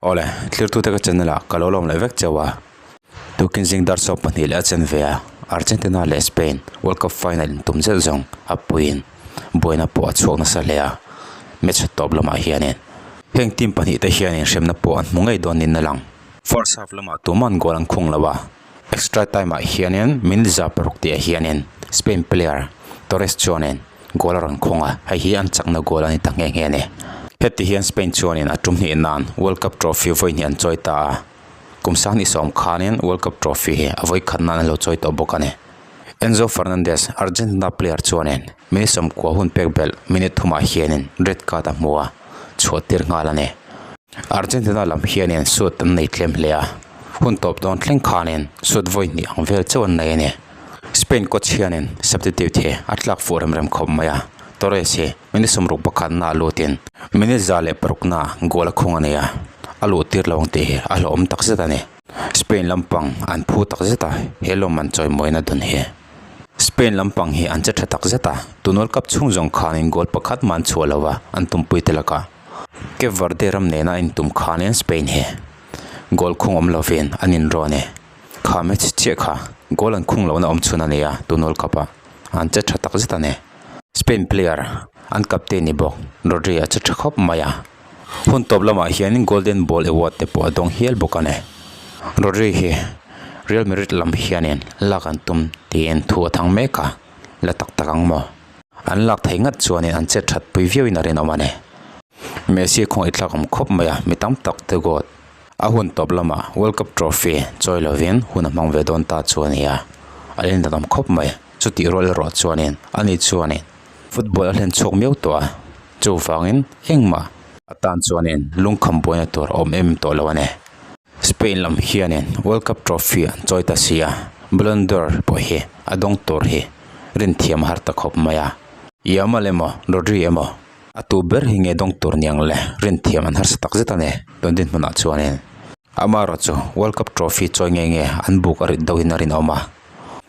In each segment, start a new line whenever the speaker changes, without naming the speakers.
Awle, thlirtute ka channel ah ka lo lawm leh vek cheu a. Tukin zing dar sawm pahnih leh a chen ve a, Argentina leh Spain World Cup final in tum zet zawng a puiin buaina pawh a chhuak nasa hle a, match tawp lamah hianin heng team pahnih te hianin hremna pawh an hmu ngei dawn niin a lang. First half lamah tuman goal an khung lo a, extra time ah hianin minute za paruk tih ah hianin Spain player Torres chuanin goal a rawn khawng a, hei hi an chakna goal a ni ta nghe nghe a ni. Heti hian Spain chuanin a tum hnih nan World Cup trophy vawi hnih an chawi ta a, kum sanghnih sawm khanin World Cup trophy hi a vawi khat nan an lo chawi tawh bawk a ni. Enzo Fernandez, Argentina player chuanin minute sawmkua hun pek belh minute thumah hianin red card a hmu a, chhuah tir nghal a ni. Argentina lam hianin shoot an nei tlem hle a, hun tawp dawn thleng khanin shoot vawi hnih ang vel chauh an nei a ni. Spain coach hianin substitute hi a tlak fuh rem rem khawp mai a, Torres hi minute sawmruk pakhatna a lutin minute 106na goal a khung a nei a, a luh tir lo ang tih hi a hlauhawm tak zet a ni. Spain lampang an phu tak zet a, he lawm an chawimawina dun hi. Spain lampang hi an che tha tak zet a, tun World Cup chhung zawng khanin goal pakhat mah an chhuah lo a, an tumpui te lakah. Cape Verde ram nena a intum khanin Spain hi goal khung awm lovin an inrawn e. Kha match chiah kha goal an khung lohna awm chhun a ni a, tun World Cup ah an che tha tak zet a ni. Spain player an captain ni bawk Rodri a che tha khawp mai a, hun tawp lamah hianin Golden Ball award te pawh a dawng hial bawk a ni. Rodri hi Real Madrid lam hianin lak an tum tiin thu a thang mek a, la tak tak ang maw? An lak theih ngat chuanin an chet that pui viauin a rinawm a ni. Messi khawngaih thlak awm khawp mai a, mi tam tak te goat a hun tawp lamah World Cup trophy chawi lovin hun a hmang ve dawn ta chu a ni a, a indan awm khawp mai. Chutih rual erawh chuanin ani chuanin football a hlen chhuak miau tawh a, chuvangin engmah atan chuanin lungkham buaina tur a awm em tawh lo a ni. Spain lam hianin World Cup trophy an chawi ta si a, Ballon d'Or pawh hi a dawng tur hi rinthiam a har ta khawp mai a. Yamal emaw Rodri emaw a tu ber hi nge dawng tur niang le rinthiam an harsa tak zet a ni tun dinhmunah chuanin. Amaherawhchu World Cup trophy chawi nge nge an buk a rit deuhin a rinawm a.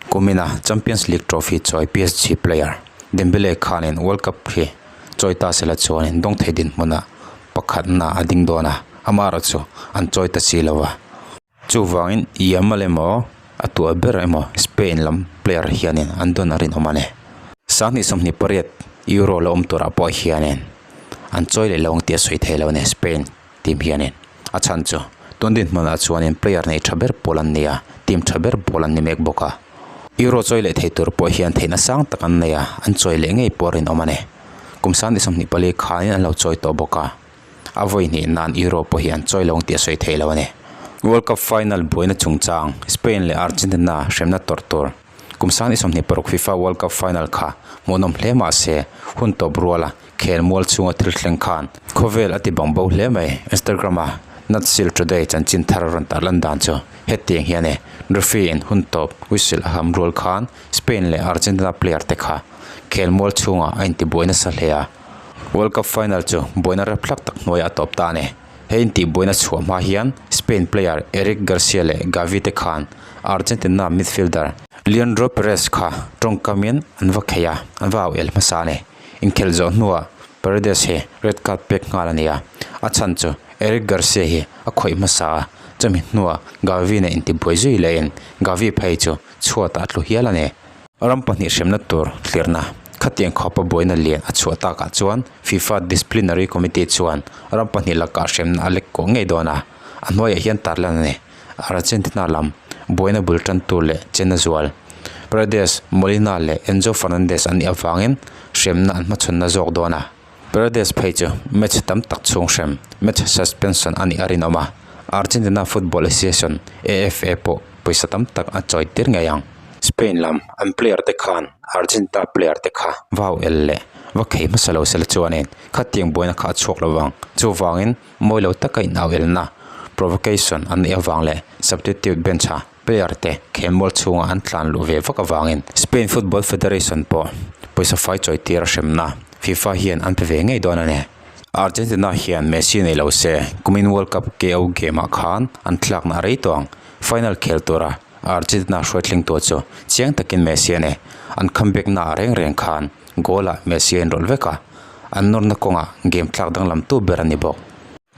Kumina Champions League trophy chawi PSG player Dembele khanin World Cup hi chawi ta sela chuanin dawng thei dinhmunah pakhatna a ding dawn a, amaherawh chu an chawi ta si lo a. Chuvangin Yamal emaw a tuah ber emaw Spain lam player hianin an dawn a rinawm a ni. Sanghnih 28 Euro la awm turah pawh hianin an chawi leh lo ang tih a sawi thei lo a ni Spain team hianin. A chhan chu tun dinhmunah chuanin player nei tha ber pawl an ni a, team tha ber pawl an ni mek bawk a. Euro chawi leh thei tur pawh hian theihna sang tak an nei a, an chawi leh ngei pawh a rinawm a ni. Kum sang ni 24 khanin an lo chawi tawh bawk a, a vawi hnih nan Euro pawh hi an chawi lo ang tih a sawi thei lo a ni. World Cup final buaina chungchang Spain leh Argentina hremna tawrh tur kum sang ni 26 FIFA World Cup final kha hmuhnawm hle mah se hun tawp ruala khel mual chhunga thil thleng khan khawvel a ti bang bo hle mai. Instagram a Natsil Today chanchin thar a rawn tarlan dan chu hetiang hian e, Referee in hun tawp whistle a ham rual khan Spain leh Argentina player te kha khel mual chhungah a intibuai nasa hle a. World Cup final chu buaina rep hlak tak hnuaiah a tawp ta a ni. He intihbuaina chhuah hma hian Spain player Eric Garcia leh Gavi te khan Argentina midfielder Leandro Paredes kha tawngkamin an va khei a, an va au el hmasa a ni. Inkhelh zawh hnuah Paredes hi red card pek nghal a ni a, a chhan chu Eric Garcia hi a khawih hmasa a, chumi hnuah Gavi nen intibuai zui lehin Gavi phei chu chhuatah a tlu hial a ni. Ram pahnih hremna tur thlirna khatiang khawpa buaina lian a chhuah takah chuan FIFA Disciplinary Committee chuan ram pahnih lakah hremna a lek kawh ngei dawn a, a hnuaiah hian tarlan a ni. Argentina lam buaina bul tantu leh chena zual Paredes, Molina leh Enzo Fernandez an nih avangin hremna an hmachhawnna zawk dawn a. Paredes phei chu match tam tak chhung hrem, match suspension a nih a rinawm a, Argentina Football Association, AFA, pawh pawisa tam tak a chawi tir ngei ang. Spain lam an player te khan Argentina player te kha vau el leh va khei hmasa lo sela chuanin khatiang buaina kha a chhuak lo vang. Chuvangin mawi lo taka inau elna, provocation, an neih avang leh substitute bench a player te khelmual chhunga an tlan luh ve vak avangin Spain Football Federation pawh pawisa fai chawi tir a hremna FIFA hian an pe ve ngei dawn a ni. Argentina hian Messi nei lo se kumin World Cup KO game ah khan an tlakna a rei tawh ang. Final khel tura Argentina hruai thleng tur chu chiang takin Messi a ni. An comeback na ah reng reng khan goal ah Messi a inrawlh vek a, an nawrna kawngah game tlak danglam tu ber a ni bawk.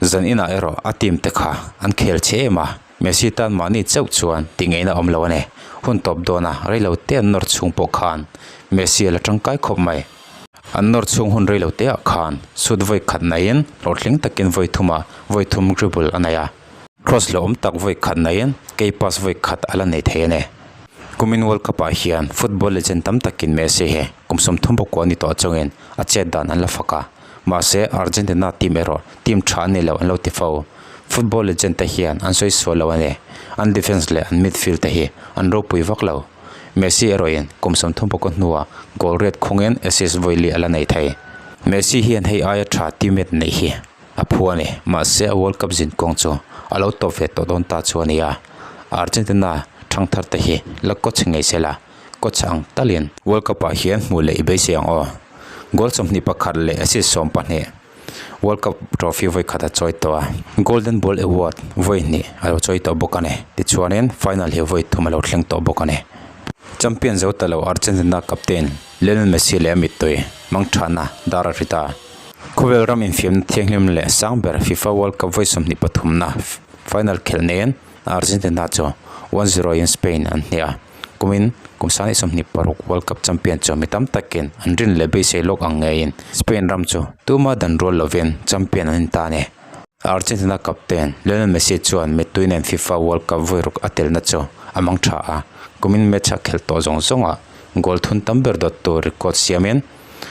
Zan inah erawh a team te kha an khel che em a, Messi tan mahni chauh chuan tih ngaihna awm lo a ni. Hun tawp dawna reilo te an nawr chhung pawh khan Messi a la tangkai khawp mai. An nawr chhung hun reilo te ah khan shoot vawi khat naiin hlawhtling takin vawi thumah vawi thum dribble a nei a. Cross hlauhawm tak vawi khat naiin key pass vawi khat a la nei thei a ni. Kumin World Cup ah hian football legend tam takin Messi hi kum 30 pakua ni tawh chungin a chet dan an la fak a. Mahse Argentina team erawh team tha an nei lo an lo ti fo. Football legend te hian an sawi sual lo a ni. An defence leh an midfield te hi an ropui vak lo. Messi erawhin kum 30 pakua hnuah goal riat khungin assist vawi li a la nei thei. Messi hian hei aia tha teammate neih hi a phu a ni. Mahse a World Cup zin kawng chu a lo tawp ve tawh dawn ta chu a ni a. Argentina thangthar te hi la coach ngei se la, coach ang talin World Cup ah hian hmuh leh i beisei ang aw. Goal 21 leh assist 12 World Cup trophy vawi khat a chawi tawh a, Golden Ball Award vawi hnih a lo chawi tawh bawk a ni. Tichuanin final hi vawi thum a lo thleng tawh bawk a ni. Champion zo ta lo Argentina captain Lionel Messi leh a mittui mangthana dar a ri ta. Khawvel ram infiamna thianghlim leh sang ber FIFA World Cup vawi 23 na final khelh nen Argentina chu 1-0 in Spain an hneh a. Kumin kum 26 World Cup champion chu mi tam takin an rin leh beisei lawk ang ngeiin Spain ram chu tuma dan rual lovin champion an inta a ni. Argentina captain Lionel Messi chuan mittui nen FIFA World Cup vawi ruk a telna chu a mang tha a, kumin match a khelh tawh zawng zawngah goal thun tam ber dawt tur record siamin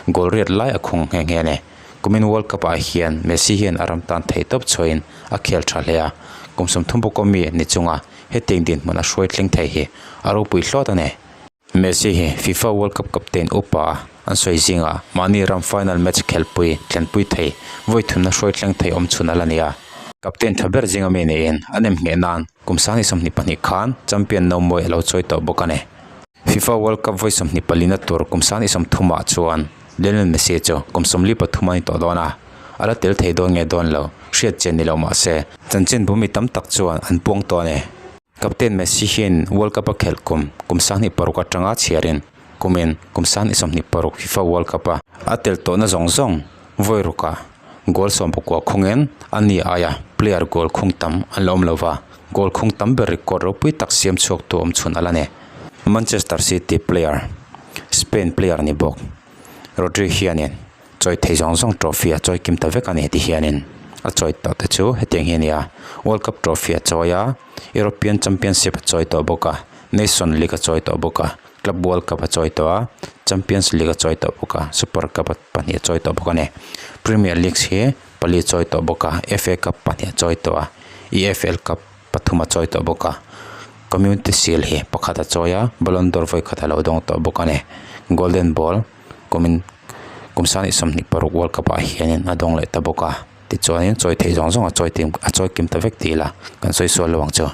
goal riat lai a khung nghe nghe a ni. Kumin World Cup ah hian Messi hian a ram tan thei tawp chhuahin a khel tha hle a, kum 30 pawh mi ni chunga hetiang dinhmun a hruai thleng thei hi a ropui hlawt a ni. Messi hi FIFA World Cup captain upa an sawi zingah mahni ram final match khelpui thlenpui thei vawi thumna hruai thleng thei awm chhun a la ni a. Captain tha ber zinga mi niin an em ngheh nan kum 2022 khan champion no mawi a lo chawi tawh bawk a ni. FIFA World Cup vawi 24 na tur kum 30 ah chuan Lionel Messi chu kum 43 a ni tawh dawn a, a la tel thei dawn nge dawn lo hriat chian ni lo mah se chanchin bu mi tam tak chuan an puang tawh a ni. Captain Messi hian World Cup a khelh kum kum 26 atanga chhiarin kumin kum 26 FIFA World Cup a a tel tawhna zawng zawng vawi rukah goal 19 khungin a ni aia player goal khung tam an la awm lo va, goal khung tam ber record ropui tak siam chhuaktu awm chhun a la ni. Manchester City player Spain player ni bawk Rodri hianin chawi thei zawng zawng trophy a chawi kim ta vek a ni ti hianin a chawi tawh te chu hetiang hi a ni a, World Cup trophy a chawi a, European Championship a chawi tawh bawk a, Nation League a chawi tawh bawk a, Club World Cup a chawi tawh a, Champions League a chawi tawh bawk a, Super Cup pahnih a chawi tawh bawk a ni. Premier League hi pali a chawi tawh bawk a, F_A Cup pahnih a chawi tawh a, E_F_L Cup pathum a chawi tawh bawk a, Community Shield hi pakhat a chawi a, Ballon d'Or vawi khat a lo dawng tawh bawk a ni. Golden Ball kumin kum 26 World Cup ah hianin a dawng leh ta bawk a, tichuanin chawi theih zawng zawng a chawi tim a chawi kim ta vek ti ila kan sawi sual lo ang chu.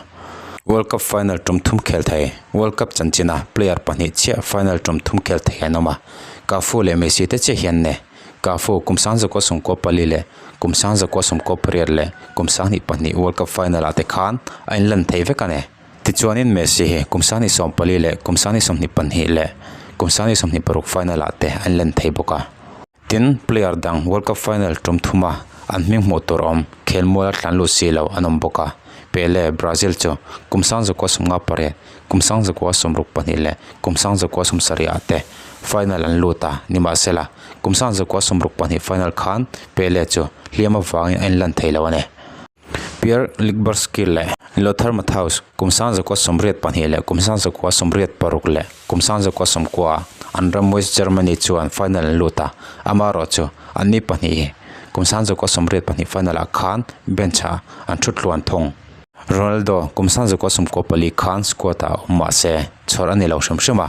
World Cup final tum thum khel thei World Cup chanchina player pahnih chiah final tum thum khel thei an awm a, Cafu leh Messi te chiah hian ne Cafu kum 1994 leh kum 1998 leh kum 2002 World Cup final ah te khan a inlan thei vek a ni. Tichuanin Messi hi kum 24 leh kum 22 leh kum 26 final ah te an len thei bawk a. Tin, player dang World Cup final tum thuma an hming hmuh tur awm khelmual a tlan lut si lo an awm bawk a. Pele, Brazil chu kum 1958, kum 1962 leh kum 1970 ah te final an lut a, nimahsela kum 1962 final khan Pele chu hliam avangin a inlan thei lo a ni. Pierre Littbarski leh Lothar Matthaus kum 1982 leh kum 1986 leh kum 1990 an ram West Germany chuan final an lut a, amaherawh chu anni pahnih hi kum 1982 final ah khan bench ah an thu tluan thung. Ronaldo kum 1994 khan squad ah awm mah se chhawr a ni lo hrim hrim a,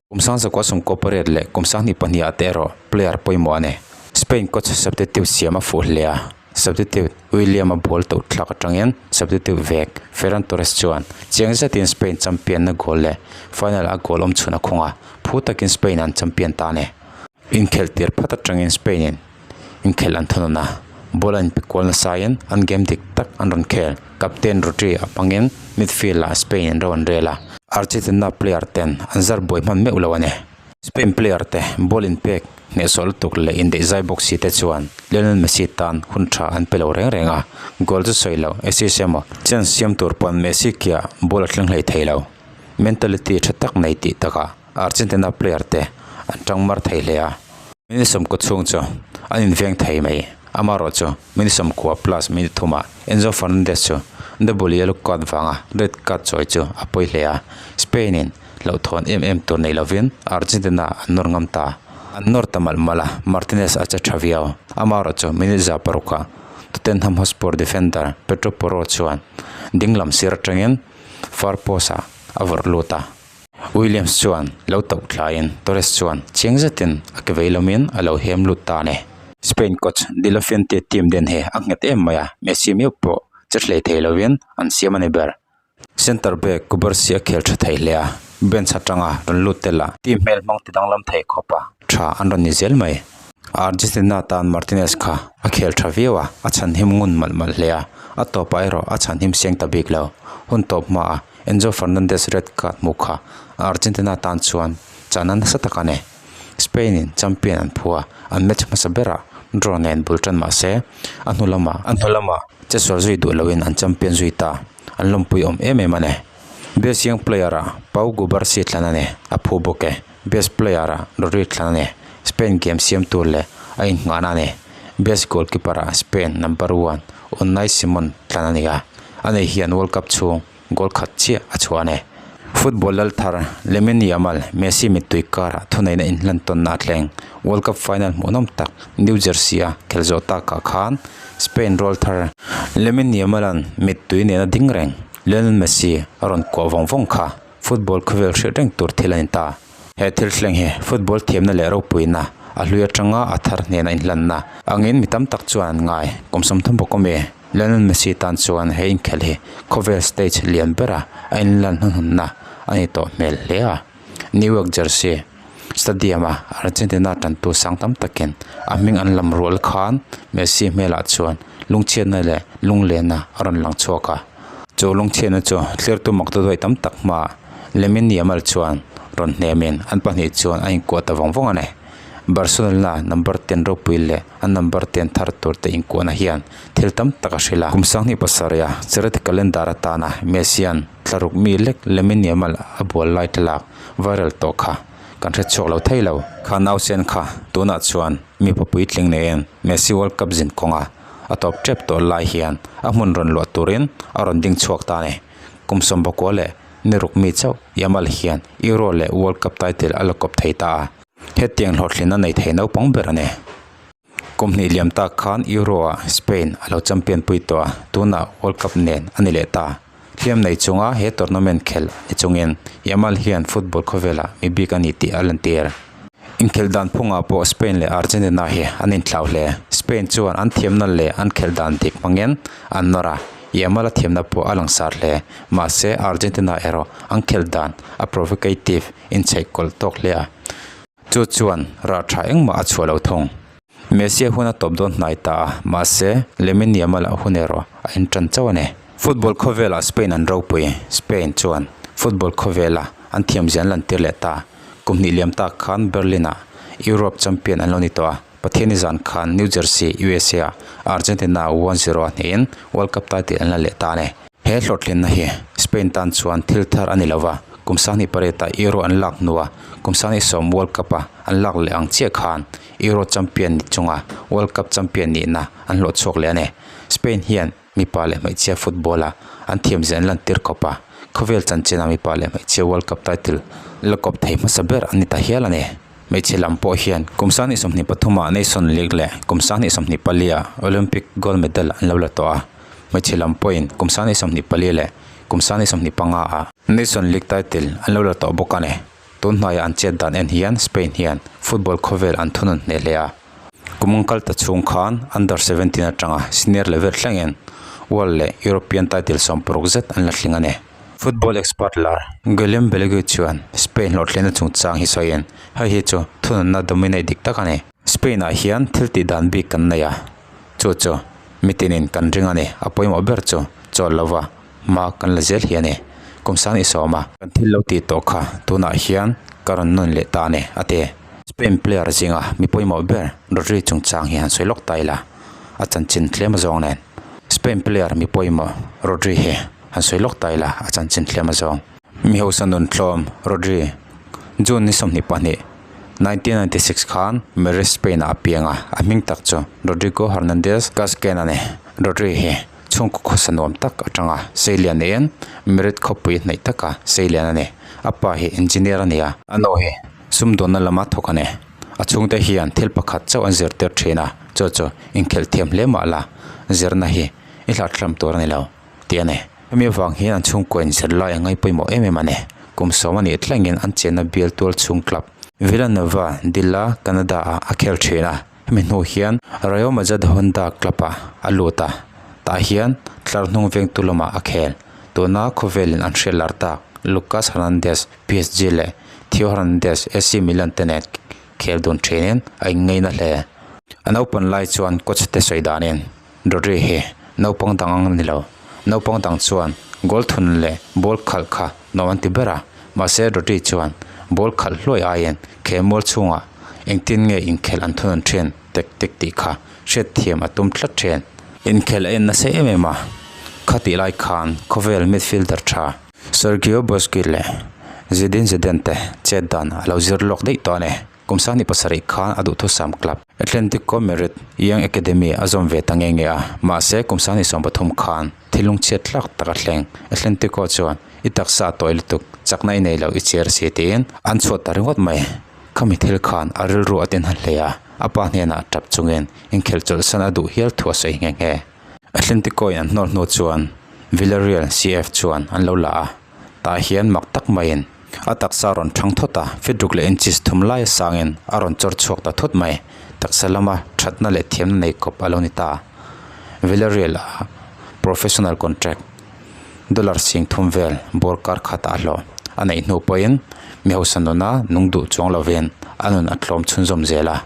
kum 1998 leh kum 2002 ah te erawh player pawimawh a ni. Spain coach substitute siam a fuh hle a. Substitute William-a ball toh thlak atangin substitute vek Ferran Torres chuan chiang zetin Spain champion na goal leh final a goal awm chhun a khung a, phu takin Spain an champion ta a ni. Inkhelh tir phat atangin Spain in inkhelh an thunun a, ball a inpe kual nasain an game dik tak an rawn khel. Captain Rodri a hmangin midfield ah Spain in ro an rel a, Argentina player ten an zar buai hman meuh lo a ni. Spain player te ball inpek hnehsawh lutuk leh indaihzai bawk si te chuan Lionel Messi tan hun tha an pe lo reng reng a, goal chu sawi lo, assist emaw chance siam tur pawn Messi kia ball a thleng hlei thei lo. Mentality tha tak nei tih takah Argentina player te an tang mar thei hle a. Minute sawmkaw chhung chu an inveng thei mai. Amaherawh chu minute sawmkua plus minute thumah Enzo Fernandez chu double yellow card vanga red card chawi chu a pawi hle a. Spain in hlauhthawn em em tur nei lovin Argentina an nawr ngam ta. An nawr ta malh malh a, Martinez a che tha viau. Amaherawh chu minute za parukah Tottenham Hotspur defender Pedro Porro chuan ding lam sir atangin far post ah a vawrh lut a. Williams chuan lo tauh thlaiin Torres chuan chiang zetin a ke vei lawmin a lo hem lut ta a ni. Spain coach De La Fuente team den hi a nghet em mai a, Messi meuh pawh che hlei thei lovin an siam a ni ber. Centre back Cubarsi a khel tha thei hle a, bench atanga rawn lut tel a, team hmel hmang ti danglam thei khawp a tha an rawn ni zel mai. Argentina tan Martinez kha a khel tha viau a, a chhanhim ngun malh malh hle a, a tawpah erawh a chhanhim seng ta bik lo. Hun tawp hmaah Enzo Fernandez red card hmuh kha Argentina tan chuan chahna nasa tak a ni. Spain in champion an phu a, an match hmasa berah draw nen bul tan mah se a hnu lamah a hnu lamah che sual zui duh loin an champion zui ta, an lawmpui awm em em a ni. Best young player ah Pau Cubarsi thlan a ni, a phu bawk e. Best player ah Rodri thlan a ni, Spain game siam tur leh a innghahna a ni. Best goalkeeper ah Spain number one Unai Simon thlan a ni a, ani hian World Cup chhung goal khat chiah a chhuah a ni. Football lal thar Lamine Yamal, Messi mittui karah thuneihna inhlan tawnna a thleng. World Cup final hmuhnawm tak New Jersey a khelh zawh takah khan Spain rawl thar Lamine Yamal-a'n mittui nena ding reng Lionel Messi a rawn kuah vawng vawng kha football khawvel hriat reng tur thil a ni ta. He thil thleng hi football thiamna leh ropuina a hlui atanga a thar hnena inhlanna angin mi tam tak chuan an ngai. Kum 30 bawk awm e, Lionel Messi tan chuan he inkhelh hi khawvel stage lian bera a inlan hnuhnunna a ni tawh hmel hle a. New York Jersey Stadium a Argentina tantu sang tam takin a hming an lam rual khan Messi hmelah chuan lungchhiatna leh lunglenna a rawn lang chhuak a. Chu lungchhiatna chu thlirtu mak duai tam tak hmaah Lamine Yamal chuan rawn hnemin an pahnih chuan a inkuah ta vawng vawng a ni. Barcelona number ten ropui leh an number ten thar tur te inkuahna hian thil tam tak a hrilh a. Kum sanghnih pasarih a charity calendar atana Messi-a'n thlaruk mi lek Lamine Yamal a bual lai thlalak viral tawh kha kan hre chhuak lo thei lo. Kha nausen kha tunah chuan mipa puitling neiin Messi World Cup zin kawnga a tawp tep tawh lai hian a hmun rawn luah turin a rawn ding chhuak ta a ni. Kum sawmpakua leh ni ruk mi chauh Yamal hian Euro leh World Cup title a la kawp thei ta a, hetiang hlawhtlinna nei thei naupang ber a ni. Kum hnih liam tak khan Euro-ah Spain a lo champion pui tawh a, tunah World Cup nen a ni leh ta. Hliam nei chunga he tournament khelh ni chungin Yamal hian football khawvelah mi bik a ni tih a lantir. Inkhelh dan phungah pawh Spain leh Argentina hi an inthlau hle. Spain chuan an thiamna leh an khelh dan dik hmangin an nawr a, Yamal a thiamna pawh a langsar hle. Mahse, Argentina erawh an khelh dan a provocative inchheih kawlh tawk hle a, chu chuan rah tha engmah a chhuah lo thung. Messi a hun a tawp dawn hnai ta a, mahse, Lamine Yamal a hun erawh a intan chauh a ni. Football khawvelah Spain an ropui. Spain chuan football khawvela an thiamzia an lantir leh ta. Kum hnih liam tak khan Berlin-ah Europe champion an lo ni tawh a, Pathiani zan khan New Jersey, USA-ah Argentina 1-0 a hnehin World Cup title an la leh ta a ni. He hlawhtlinna hi Spain tan chuan thil thar a ni lo va, kum sanghnih pariatah Euro an lak hnua kum sanghnih sawm World Cup-a an lak leh ang chiah khan Euro champion ni chunga World Cup champion nihna an hlawh chhuak leh a ni. Spain hian mipa leh hmeichhia football a an thiam zia an lantir khawp a, khawvel chanchina mipa leh hmeichhia World Cup title la kawp thei hmasa ber an ni ta hial a ni. Hmeichhe lam pawh hian kum 2023 ah Nation League leh kum 2024 ah Olympic gold medal an lo la tawh a, hmeichhe lam pawhin kum 2024 leh kum 2025 ah Nation League title an lo la tawh bawk a ni. Tun hnuaiah an chet dan en hian Spain hian football khawvel an thunun hneh hle a. Kum ang kal ta chhung khan under 17 atanga senior level thlengin World leh European title 60 zet an la tling a ni. Football expert lar Guillem Balague chuan Spain hlawhtlinna chungchang hi sawiin hei hi chu thununna dominate dik tak a ni. Spain ah hian thil tih dan bik kan nei a, chu chu mitinin kan ring a ni. A pawimawh ber chu chawl lova hma kan la zel hi a ni. Kum sang i sawm a. Kan thil lo tih tawh kha tunah hian ka rawn nawn leh ta a ni, a ti. Spain player zinga mi pawimawh ber Rodri chungchang hi han sawi lawk ta ila, a chanchin tlem azawng nen. Spain player mi pawimawh Rodri hi han sawi lawk ta ila, a chanchin tlem azawng. Mi hausa nun tlawm Rodri, June ni 22, 1996 khan Madrid, Spain ah a piang a, a hming tak chu Rodrigo Hernandez Gasquet a ni. Rodri hi chhungkaw khawsa nuam tak atanga seilian niin Madrid khawpui hnaih taka seilian a ni. A pa hi engineer a ni a, a nu hi sumdawnna lama thawk a ni. A chhungte hian thil pakhat chauh an zirtir thin a, chu chu inkhelh thiam hle mah la zirna hi i hlahthlawm tur a ni lo. tih a ni. Hemi avang hian an chhungkaw inzir lai a ngaih pawimawh em em a ni. Kum sawm a nih thlengin an chenna bial tual chhung club Villanova de la Canada ah a khel thin a. Hemi hnu hian Rayo Majadahonda club ah a lut a, tah hian tlar hnung vengtu lamah a khel. Tuna khawvelin an hriat lar tak Lucas Hernandez, PSG leh Theo Hernandez, AC Milan te nen khel dun thinin a inngeina hle. A naupang lai chuan coach te sawi danin Rodri hi naupang dang ang a ni lo. Naupang dang chuan goal thun leh ball khalh kha nuam an ti ber a, mahse Rodri chuan ball khalh hluai aiin khel mual chhungah engtin nge inkhelh an thunun thin tek tek tih kha hriatthiam a tum tlat thin. Inkhelh a en nasa em em a, khatih lai khan khawvel midfielder tha Sergio Busquets leh Zinedine Zidane te chet dan a lo zir lawk daih tawh a ni. Kum sangni pasarih khan a duhthusam club Atletico Madrid Young Academy a zawm ve ta nge nge a, mahse kum sangni 13 khan thil lungchhiat tlak tak a thleng. Atletico chuan i taksa a tawi lutuk, chakna i nei lo i chhiar si tiin an chhuat ta ringawt mai. Khami thil khan a rilru a tinha hle a, a pa hnenah tap chungin inkhelh chawlhsan a duh hial thu a sawi nghe nghe. Atletico in an hnawl hnu chuan Villarreal CF chuan an lo la a. Tah hian mak tak maiin a taksa a rawn thang thawt a, feet ruk leh inches thum laia sangin a rawn chawr chhuak ta thawt mai. Taksa lama thatna leh thiamna nei kawp a lo ni ta. Villarreal a professional contract dollar 30,000 vel ball kar khatah a hlawh. A neih hnu pawhin mi hausa nuna nung duh chuang lovin a nun a tlawm chhunzawm zel a.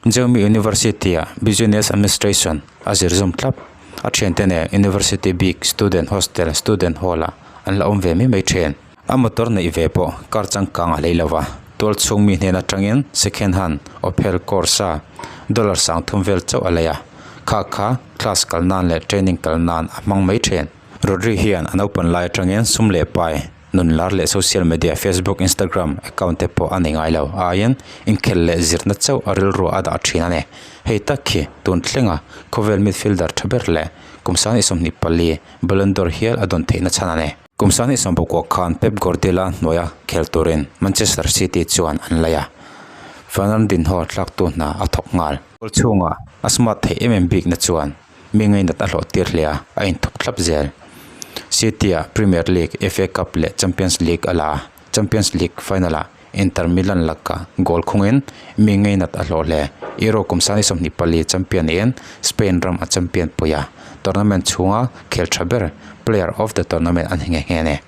Jeumi University-ah Business Administration a zir zawm tlap. A thiante nen University bik student hostel student hall ah an la awm ve mai mai thin. A motor neih ve pawh car changkang a hlei lo va, tual chhung mi hnen atangin second hand Opel Corsa dollar 30,000 vel chauh a lei a, kha kha class kal nan leh training kal nan a hmang mai thin. Rodri hian a naupan lai atangin sum leh pai Nun lar leh social media Facebook, Instagram account te pawh a nei ngai lo. A aiin inkhelh leh zirna chauh a rilru a dah thin a ni. Hei tak khi tun thlenga khawvel midfielder tha ber leh kum 24 Ballon d'Or hial a dawn theihna chhan a ni. Kum 29 khan Pep Guardiola hnuaia khel turin Manchester City chuan an lei a, Fernandinho tlaktu hna a thawk nghal. Goal chhunga a smart theih em em bikna chuan Mi ngainat a hlawh tir hle a, a inthup thlap zel. City-ah Premier League, FA Cup leh Champions League a la a, Champions League final-ah Inter Milan lakah goal khungin mi ngainat a hlawh hle. Euro kum 24 champion niin Spain ram a champion pui a, tournament chhunga khel tha ber player of the tournament a ni nghe nghe a ni.